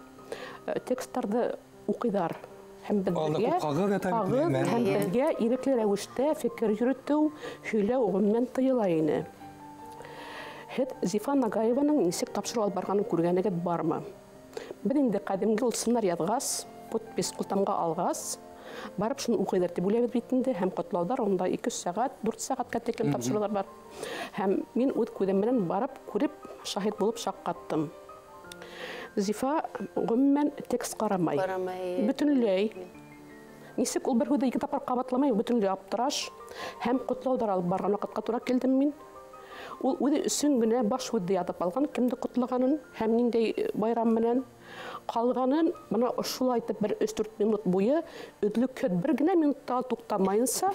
Speaker 3: тексттарҙы уҡыйҙар. Һәм беҙгә һәм беҙгә ирекле рәүештә фекер йөрөтөү, һөйләү ғөмүмән тыйыла ине. Һеҙ Зифа Нагаеваның нисек тапшырыу алып барғанын күргәнегеҙ бармы? Беҙ инде ҡәҙимге ул сценарий яҙғас, подпись ҡултамға алғас, барып шуны уҡыйҙар тип уйлайбыҙ бит инде, һәм ҡотлауҙар унда 2 сәғәт, 4 сәғәткә тиклем тапшырыуҙар бар. Һәм мин үҙ күҙем менән барып күреп, шаһит булып шаҡ ҡаттым. Зифа ғөмүмән текст ҡарамай. Бөтөнләй. Нисек ул бер һүҙҙе ике тапҡыр ҡабатламай, бөтөнләй аптыраш. Һәм ҡотлауҙар алып барған ваҡытҡа тура килдем мин. Ул үҙе өсөн генә баш һүҙҙе яҙып алған, кемде ҡотлағанын һәм ниндәй байрам менән. Ҡалғанын бына шулай итеп бер 3-4 минут буйы өҙлөкһөҙ бер генә минутта туҡтамайынса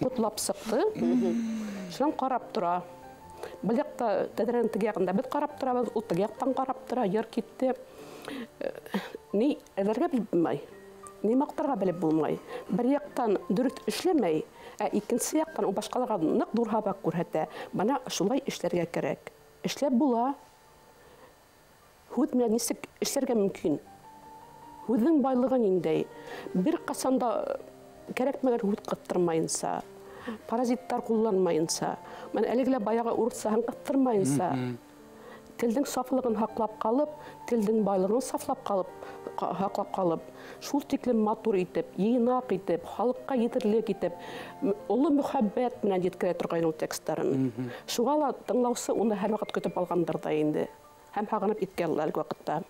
Speaker 3: ҡотлап сыҡты. Шунан ҡарап тора. Был яҡта тәҙрәнең теге яғында беҙ ҡарап торабыҙ, ул теге яҡтан ҡарап тора, йыр китте. Ни әҙәргә белеп булмай, ни маҡтарға белеп булмай. Бер яҡтан дөрөҫ эшләмәй, ә икенсе яҡтан ул башҡаларға ныҡ ҙур һабаҡ күрһәтә. Бына шулай эшләргә кәрәк. Эшләп була. Һүҙ менән нисек эшләргә мөмкин? Һүҙҙең байлығы ниндәй? Бер ҡасан да кәрәкмәгән һүҙ ҡыҫтырмайынса, паразиттар ҡулланмайынса, менә әлеге лә баяғы урыҫсаһын ҡыҫтырмайынса, телдең сафлығын һаҡлап ҡалып, телдең байлығын һаҡлап ҡалып, шул тиклем матур итеп, йыйнаҡ итеп, халыҡҡа етерлек итеп, оло мөхәббәт менән еткерә торғайны ул тексттарын. Шуға ла тыңлаусы уны һәр ваҡыт көтөп алғандыр ҙа инде. Һәм һағынып иткән әлеге ваҡытта.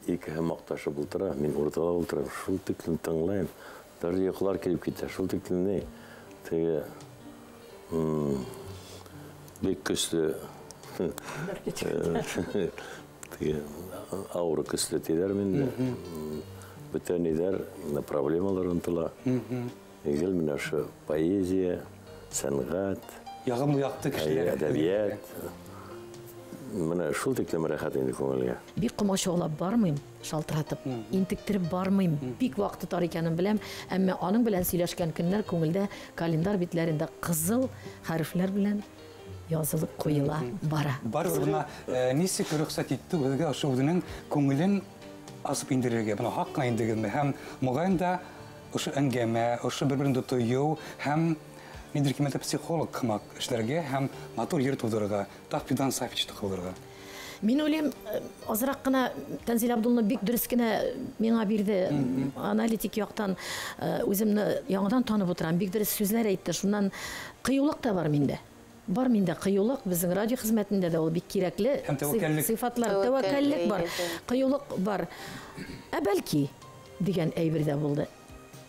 Speaker 5: Икеһе маҡташып ултыра, мин уртала ултырам, шул тиклем тыңлайым, даже йоҡолар килеп китә, шул тиклем ни, теге бик көслө, теге ауыр көслө тиҙәр минде, бөтә ниҙәр, проблемалар онотола. Гел менә ошо поэзия, Сәнғәт.
Speaker 1: Яғымлы яҡты кешеләр.
Speaker 5: Әҙәбиәт. Менә шул тиклем рәхәт инде күңелгә.
Speaker 2: Бик ҡомаусаулап бармыйм, шалтыратып, интектереп бармыйм. Бик ваҡыты тар икәнен беләм, әммә аның белән сөйләшкән көннәр күңелдә календар битләрендә ҡызыл хәрефләр белән язылып ҡуйыла бара.
Speaker 1: Барыбер бына нисек рөхсәт итте үҙегә ошо үҙенең күңелен асып индерергә, бына хаҡ ҡына индегеҙме? Һәм моғайын да ошо әңгәмә, ошо бер-береңде тойоу һәм ниндәйҙер кимәлдә психолог һымаҡ эшләргә һәм матур ер тыуҙырырға, тап Фидан Сафичты ҡыуҙырырға.
Speaker 2: Мин уйлайым, азыраҡ ҡына Тәнзилә Абдуллина бик дөрөҫ кенә миңа бирҙе. Аналитик яҡтан үҙемде яңынан танып ултырам. Бик дөрөҫ сүҙләр әйтте. Шунан ҡыйыулыҡ та бар миндә. Бар миндә ҡыйыулыҡ, беҙҙең радио хеҙмәтендә дә ул бик кирәкле сифатлар, тәүәккәллек бар, ҡыйыулыҡ бар. Ә бәлки дигән әйбер ҙә булды.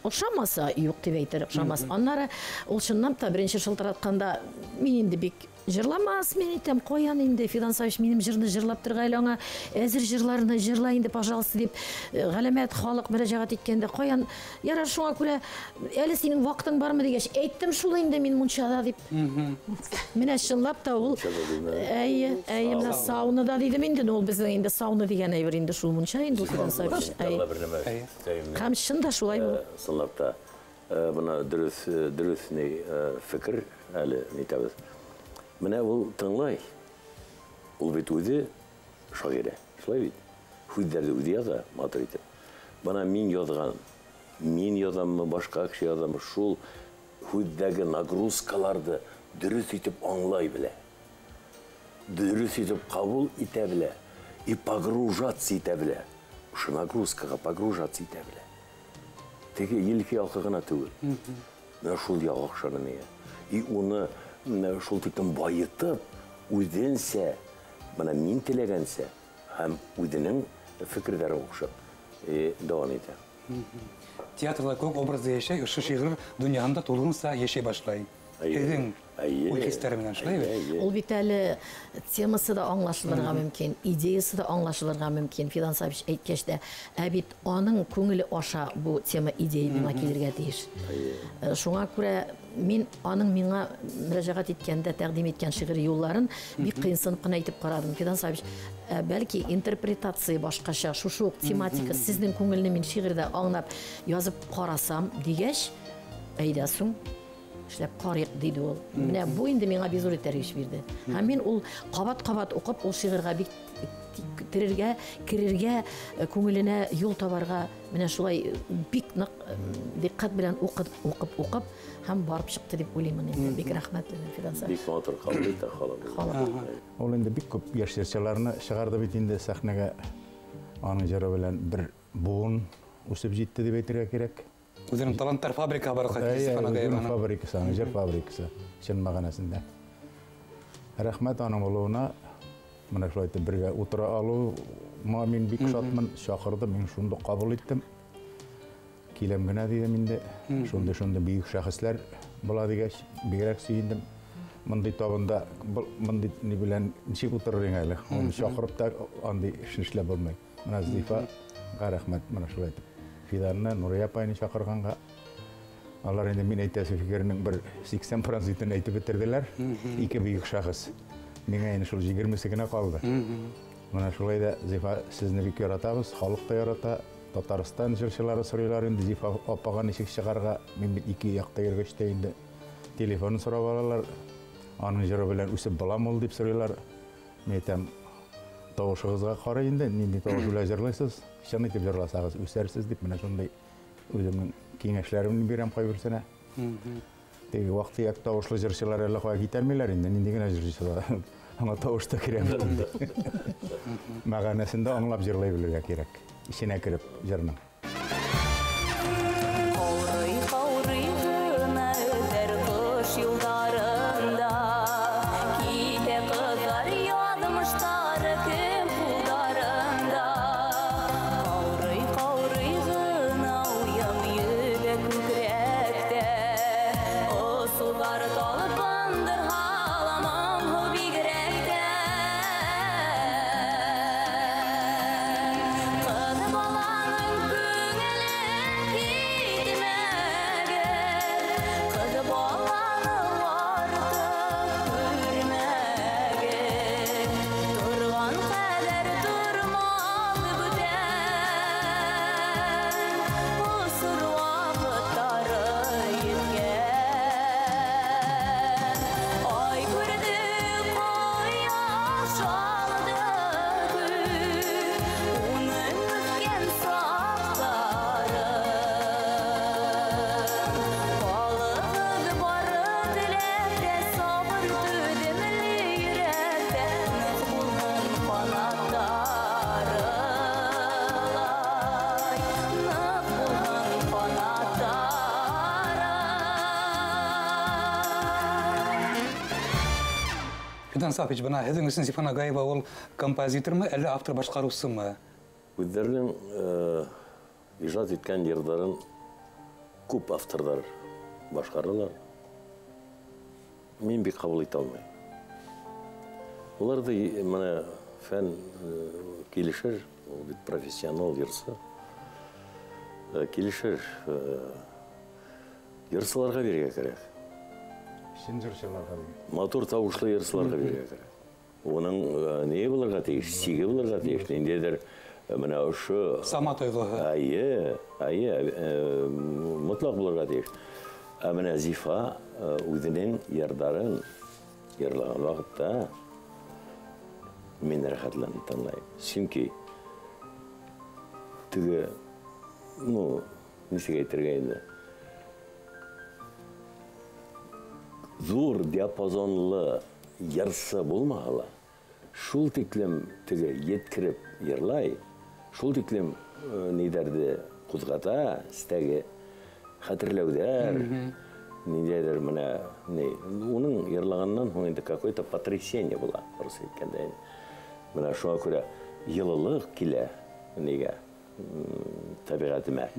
Speaker 2: Оҡшамаса, юҡ тип әйтер, оҡшамас. Аннары ул чынлап та беренсе шылтыратҡанда мин инде бик җырламас, мин әйтәм, ҡаян инде Фидан Сафич минем җырны җырлап торға әле аңа, әзер җырларны җырла инде, пожалуйста, дип галәмәт халык мөрәҗәгать иткәндә, ҡаян, ярар, шуңа күрә әле синең ваҡытың бармы дигәч, әйттем шул инде мин мунчада дип. Менә чынлап та ул, әйе, әйе, менә саунада дидем инде, ул безнең инде сауна дигән әйбер инде шул мунча инде ул Фидан Сафич. Һәм чын да шулай булды.
Speaker 5: Чынлап та, бына дөрөҫ ни фекер әле нитәбеҙ. Менә ул тыңлай. Ул бит үҙе шағирә, шулай бит. Һүҙҙәрҙе үҙе яҙа, матур итеп. Бына мин яҙған, мин яҙаммы, башҡа кеше яҙамы, шул һүҙҙәге нагрузкаларҙы дөрөҫ итеп аңлай белә. Дөрөҫ итеп ҡабул итә белә. И погружаться итә белә. Ошо нагрузкаға погружаться итә белә. Теге елке ялҡы ғына түгел. Менә шул яғы оҡшаны миңә. И уны шул тиклем байытып, үҙенсә, бына мин теләгәнсә һәм үҙенең фекерҙәре оҡшап дауам итә.
Speaker 1: Театрҙа күп образда йәшәй, ошо шиғыр донъяһында тулыһынса йәшәй башлай. Һеҙҙең уй-хистәре менән шулай бит?
Speaker 2: Ул бит әле темасы да аңлашылырға мөмкин, идеясы да аңлашылырға мөмкин. Фидан Сафич әйткәс тә, ә бит аның күңеле аша бу тема, идея миңа килергә тейеш. Шуңа күрә мин аның миңа мөрәҗәгать иткәндә тәкъдим иткән шиғыр юлларын бик ҡыйынсынып ҡына әйтеп ҡарадым. Фидан Сафич, бәлки интерпретация башҡаса, шушы уҡ тематика сезнең күңелне мин шиғырҙа аңлап язып ҡарасам дигәс, әйҙә һуң эшләп ҡарайыҡ диде ул. Менә бу инде миңа бик зур этәргес бирҙе. Һәм мин ул ҡабат-ҡабат уҡып, ул шиғырға бик терергә, керергә, күңеленә юл табарға менә шулай бик ныҡ диҡҡәт белән уҡып, уҡып, уҡып һәм барып сыҡты дип уйлаймын инде. Бик рәхмәтлемен Фидан Сафич.
Speaker 5: Бик матур ҡабул итә халыҡ.
Speaker 8: Ул инде бик күп йәш йырсыларны сығарҙы бит инде сәхнәгә. Аның йыры белән бер быуын үҫеп етте тип әйтергә кәрәк.
Speaker 1: Үҙенең таланттар фабрикаһы бар
Speaker 8: Үҙенең фабрикаһы, йыр фабрикаһы, чын мәғәнәһендә. Рәхмәт аның булыуына, менә шулай итеп бергә ултыра алыуыма мин бик шатмын. Саҡырҙы, мин шунда ҡабул иттем. Киләм генә тидем инде. Шундай-шундай бөйөк шәхесләр була тигәс, бигерәк сөйөндөм. Мындай табында, мындай ни белән нисек ултырыр инең әле? Уны саҡырып та андай эшне эшләп булмай. Менә Зифаға рәхмәт, менә шулай итеп. Фиданны, Нурия апайны саҡырғанға. Алар инде мин әйтәсе фекеренең бер 80%-ын әйтеп бөтөрҙөләр. Ике бөйөк шәхес. Миңә инде шул 20-се генә ҡалды. Менә шулай да, Зифа, сезне бик яратабыҙ, халыҡ та ярата. Татарстан йырсылары сорыйлар инде Зифа апаға нисек сығарға. Мин бит ике яҡта йөргәс тә инде телефонын сорап алалар. Аның йыры белән үсеп буламы ул дип сорыйлар. Мин әйтәм, тауышығыҙға ҡарай инде, ниндәй тауыш белән йырлайһыҙ, чын итеп йырласағыҙ үҫәрһеҙ дип менә шундай үҙемдең киңәшләремде бирәм ҡайберсенә. Теге ваҡ-төйәк тауышлы йырсылар әллә ҡая китәлмәйләр инде, ниндәй генә йырсылар. Аңа тауыш та кирәк бит инде. Мәғәнәсен дә аңлап йырлай белергә кирәк, эсенә кереп йырның.
Speaker 10: Ҡыҙ баланы
Speaker 1: Фидан Сафич, бына һеҙҙең өсөн Зифа Нагаева ул композитормы, әллә автор башҡарыусымы?
Speaker 5: Үҙҙәренең ижад иткән йырҙарын күп авторҙар башҡаралар. Мин бик ҡабул итә алмайым. Уларҙы мына фән килешер, ул бит профессионал йырсы. Килешер, йырсыларға бирергә кәрәк.
Speaker 8: Чын йырсыларға бирергә.
Speaker 5: Матур тауышлы йырсыларға бирергә кәрәк. Уның ни булырға тейеш, сиге булырға тейеш, ниндәйҙер мына ошо
Speaker 1: сама тойғоһо.
Speaker 5: Әйе, әйе, мотлаҡ булырға тейеш. Ә менә Зифа үҙенең йырҙарын йырлаған ваҡытта мин рәхәтләнеп тыңлайым. Сөнки теге, ну, нисек әйтергә инде, ҙур диапазонлы йырсы булмаһа ла, шул тиклем теге еткереп йырлай, шул тиклем ниҙәрҙе ҡуҙғата, стәге хәтерләүҙәр, ниндәйҙер менә ни, уның йырлағанынан һуң инде какое-то потрясение була, рус әйткәндә инде. Менә шуңа күрә йылылыҡ килә нигә, тәбиғәтемә.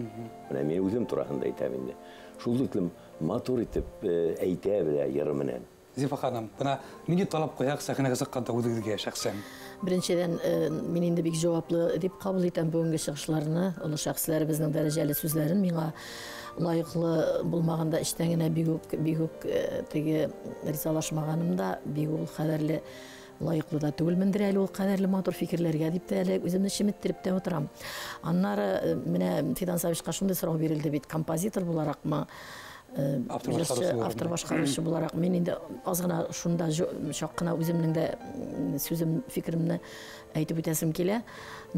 Speaker 5: Менә мин үҙем тураһында әйтәм инде. Шул тиклем матур итеп әйтә белә йыры менән.
Speaker 1: Зифа ханым, бына ниндәй талап ҡуяһығыҙ сәхнәгә сыҡҡанда үҙегеҙгә шәхсән?
Speaker 2: Беренсенән, мин инде бик жауаплы дип ҡабул итәм бөгөнгө сығышларны, оло шәхесләребеҙҙең дәрәжәле сүҙҙәрен миңа лайыҡлы булмағанда эштән генә бик үк теге ризалашмағаным да, бик ул ҡәҙәрле лайыҡлы да түгелмендер әле ул ҡәҙәрле матур фикерләргә дип тә әле үҙемде шеметтереп тә ултырам. Аннары менә Фидан Савичҡа шундай сорау бирелде бит, композитор булараҡмы, автор башҡарыусы булараҡ. Мин инде аҙ ғына шунда саҡ ҡына үҙемдең дә сүзем, фикеремде әйтеп үтәсем килә.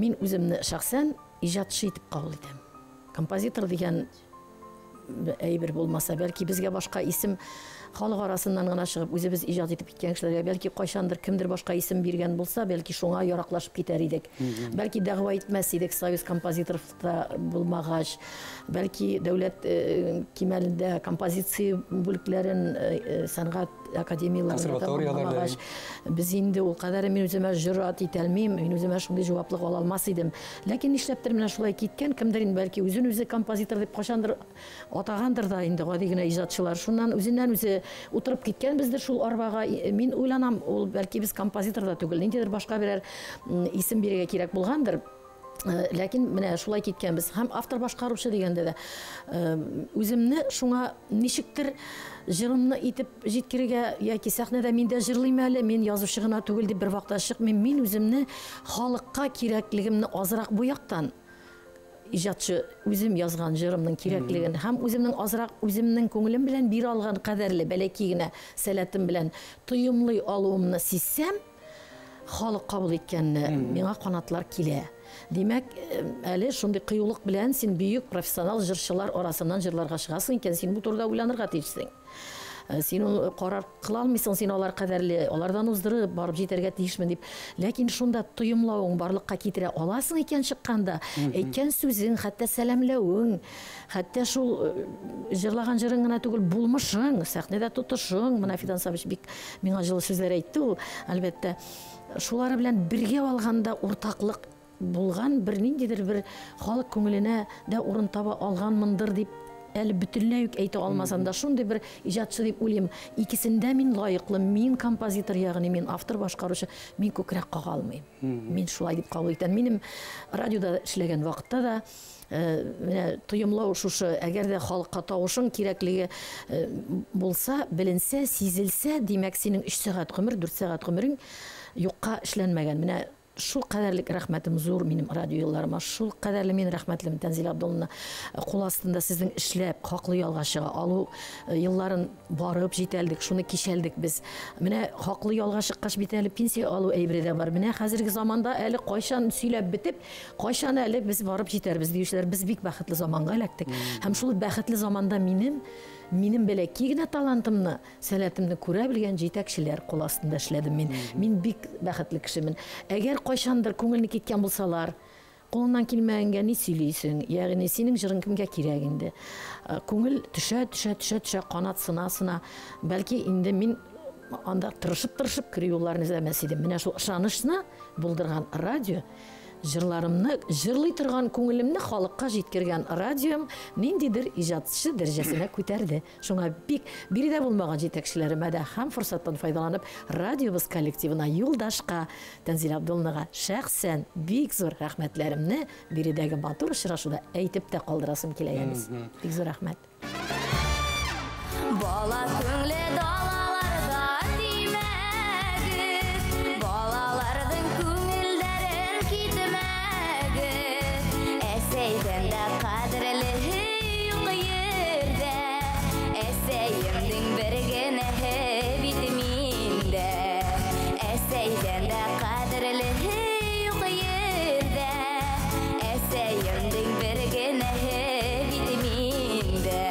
Speaker 2: Мин үҙемде шәхсән ижадсы итеп ҡабул итәм. Композитор дигән әйбер булмаса, бәлки безгә башҡа исем халыҡ арасынан ғына сығып үҙебеҙ ижад итеп киткән кешеләргә бәлки ҡайсандыр кемдер башҡа исем биргән булса, бәлки шуңа яраҡлашып китәр идек. Бәлки дәғүә итмәҫ идек союз композиторҙа булмағас, бәлки дәүләт кимәлендә композиция бүлектәрен сәнғәт академияларында тамамлағас, без инде ул ҡәҙәре мин үҙемә жөрьәт итә алмайым, мин үҙемә шундай жауаплыҡ ала алмаҫ идем. Ләкин нишләптер менә шулай киткән, кемдер инде бәлки үҙен үҙе композитор дип ҡасандыр атағандыр да инде ғади генә ижадсылар шуннан үҙенән үҙе утырып киткәнбеҙҙер шул арбаға. Мин уйланам, ул бәлки без композитор да түгел, ниндәйҙер башҡа берәр исем бирергә кәрәк булғандыр. Ләкин менә шулай киткәнбеҙ. Һәм автор башҡарыусы дигәндә дә үҙемде шуңа нисектер жырымны итеп җиткерергә яки сәхнәдә мин дә җырлыйм әле, мин язучы гына түгел дип бер вакытта чыкмыйм. Мин үземне халыкка кирәклегемне азрак бу яктан ижадчы үзем язган җырымның кирәклеген һәм үземнең азрак үземнең күңелем белән бирә алган кадәрле бәләкәй генә сәләтем белән тоемлый алуымны сизсәм, халык кабул иткәнне миңа канатлар килә. Димәк, әле шундый кыюлык белән син бөек профессионал җырчылар арасыннан җырларга чыгасың икән, син бу турыда уйланырга тиешсең. Син ул карар кыла алмыйсың, син алар кадәрле, алардан уздырып барып җитәргә тиешмен дип. Ләкин шунда тоемлавың барлыкка китерә аласың икән чыкканда, әйткән сүзең, хәтта сәламләвең, хәтта шул җырлаган җырың гына түгел, булмышың, сәхнәдә тотышың. Менә Фидан Савич бик миңа җылы сүзләр әйтте ул, әлбәттә. Шулары белән бергә алганда уртаклык булган бер ниндидер бер халык күңеленә дә урын таба алганмындыр дип әле бөтенләй үк әйтә алмасам да, шундый бер ижадчы дип уйлыйм. Икесендә мин лаеклы, мин композитор, ягъни мин автор башкаручы, мин күкрәк кага алмыйм. Мин шулай дип кабул итәм. Минем радиода эшләгән вакытта да менә тоемлау шушы, әгәр дә халыкка тавышың кирәклеге булса, беленсә, сизелсә, димәк, синең 3 сәгать гомер, 4 сәгать гомерең юкка эшләнмәгән. Менә шул кадәрлек рәхмәтем зур минем радио елларыма, шул кадәрле мин рәхмәтлемен Тәнзилә Абдулловна. Кул астында сезнең эшләп, хаклы ялга чыга алу елларын барып җитәлдек, шуны кичәлдек без. Менә хаклы ялга чыккач бит әле пенсия алу әйбере дә бар. Менә хәзерге заманда әле кайчан сөйләп бетеп, кайчан әле без барып җитәрбез диючеләр. Без бик бәхетле заманга эләктек. Һәм шул бәхетле заманда минем бәләкәй генә талантымны, сәләтемне күрә белгән җитәкчеләр кул астында эшләдем мин. Мин бик бәхетле кешемен. Әгәр кайчандыр күңелне киткән булсалар, кулыңнан килмәгәнгә ни сөйлисең? Ягъни синең җырың кемгә кирәк инде? Күңел төшә, төшә, төшә, төшә, канат сына, сына. Бәлки инде мин анда тырышып-тырышып керү юлларын эзләмәс идем. Менә шул ышанычны булдырган радио, җырларымны җырлый торган күңелемне халыкка җиткергән радиом ниндидер иҗатчы дәрәҗәсенә күтәрде. Шуңа бик биредә булмаган җитәкчеләремә дә һәм форсаттан файдаланып радиобыз коллективына, Юлдашка, Тәнзилә Абдуллинага шәхсән бик зур рәхмәтләремне биредәге матур очрашуда әйтеп тә калдырасым килә, Янис. Бик зур рәхмәт.
Speaker 10: Бала күңле далаларда тимәгез, балаларҙың күңелдәрен китмәгез. Әсәйҙән дә ҡәҙерлеһе юҡ ерҙә, әсәйемдең бер генәһе бит миндә. Әсәйҙән дә ҡәҙерлеһе юҡ ерҙә, әсәйемдең бер генәһе бит миндә.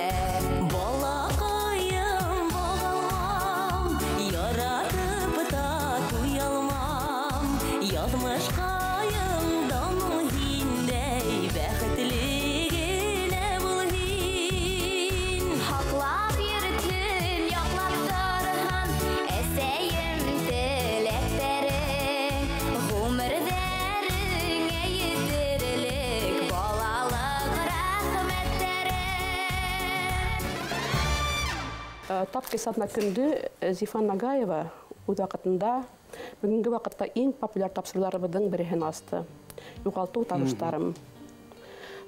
Speaker 4: Балаҡайым, бағалмам, яратып та туялмам. Яҙмышҡайым даның һиндәй, бәхетле генә бул һин.
Speaker 10: Һаҡлап йөрөтһөн, яҡлап торһон әсәйем теләктәрең, ғүмерҙәреңә етерлек балалыҡ рәхмәттәрең.
Speaker 3: Тап кисатна көндө Зифа Нагаева үҙ ваҡытында бөгөнгө ваҡытта иң популяр тапшырыуҙарыбыҙҙың береһен асты. Юғалтыу табыштарым.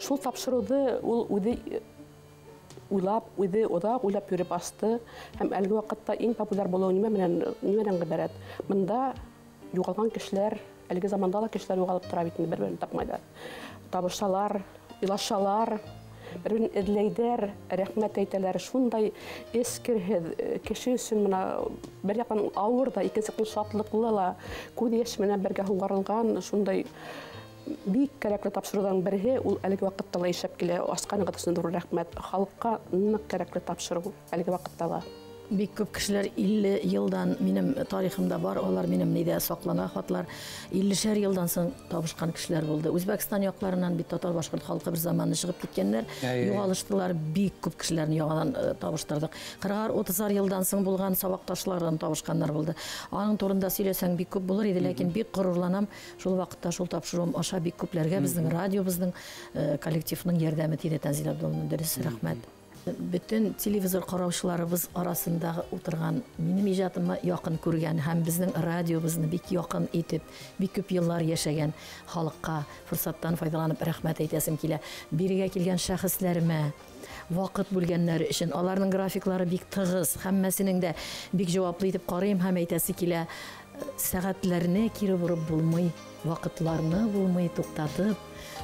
Speaker 3: Шул тапшырыуҙы ул үҙе уйлап, үҙе оҙаҡ уйлап йөрөп асты һәм әлеге ваҡытта иң популяр булыуы нимә менән ғибәрәт? Бында юғалған кешеләр, әлеге заманда ла кешеләр юғалып тора бит инде, бер-берен тапмайҙар. Табышалар, илашалар, бер-берен эҙләйҙәр, рәхмәт әйтәләр. Шундай эскерһеҙ кеше өсөн бына бер яҡтан ауыр ҙа, икенсе яҡтан шатлыҡлы ла, күҙ йәше менән бергә һуғарылған шундай бик кәрәкле тапшырыуҙың береһе ул әлеге ваҡытта ла эшләп килә. Асҡанығыҙ өсөн ҙур рәхмәт. Халыҡҡа ныҡ кәрәкле тапшырыу әлеге ваҡытта ла.
Speaker 2: Бик күп кешеләр 50 йылдан минем тарихымда бар, алар минем нидә саҡлана хатлар. 50-шәр йылдан соң табышҡан кешеләр булды. Үзбәкстан яҡларынан бит татар башҡорт халҡы бер заманны сығып киткәннәр, юғалыштылар, бик күп кешеләрне яңадан табыштырҙыҡ. 40-ар, 30-ар йылдан соң булған сабаҡташларҙан табышҡаннар булды. Аның турында сөйләсәң бик күп булыр иде, ләкин бик ғорурланам. Шул ваҡытта шул тапшырыуым аша бик күпләргә безнең радиобыҙҙың коллективының ярҙәме тиде. Тәнзилә Абдуллина, дөрес, рәхмәт. Бөтөн телевизор ҡараусыларыбыҙ арасында ултырған, минем ижадымы яҡын күргән һәм беҙҙең радиобыҙны бик яҡын итеп, бик күп йыллар йәшәгән халыҡҡа форсаттан файҙаланып рәхмәт әйтәсем килә. Бирегә килгән шәхесләремә ваҡыт бүлгәннәре өсөн, аларның графиклары бик тығыҙ, һәммәсенең дә бик жауаплы итеп ҡарайым һәм әйтәсе килә, сәғәтләрне кире бороп булмай, ваҡытларны булмай туҡтатып,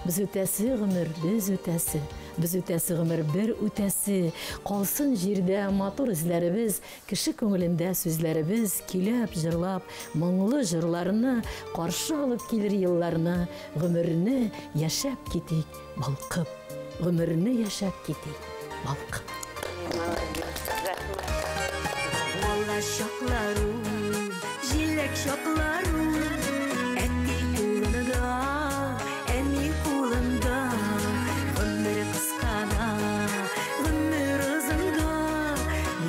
Speaker 2: без үтәсе ғүмер, без үтәсе, без үтәсе ғүмер, бер үтәсе. Ҡалсын җирдә матур эзләребез, кеше күңелендә сүзләребез, көйләп, җырлап, моңлы җырларны ҡаршы алып килер йылларны, ғүмерне яшәп китик балҡып, ғүмерне яшәп китик балҡып.
Speaker 7: Молодец, рәхмәт.
Speaker 4: Бала чакларым, җиләк чакларым, әти кулында, әни кулында, гомер кыскада, гомер озында,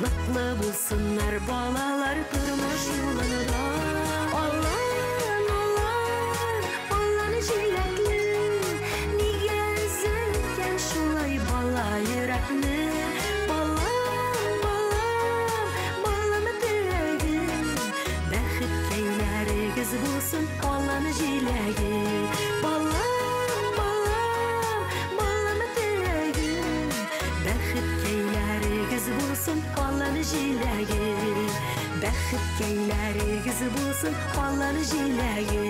Speaker 4: ныклы булсыннар балалар тормыш юлында. Аллам, аллам, аллам җиләкле, нигә өзелгән шулай бала йөрәкне? Балам, балам, балам теләгем, бәхеткәйләрегез булсын аллам җиләге. Балам, балам, балам теләгем, бәхеткәйләрегез булсын аллам җиләге. Бәхеткәйләрегез булсын аллам җиләге.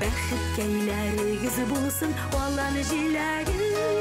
Speaker 4: Бәхеткәйләрегез булсын аллам җиләге.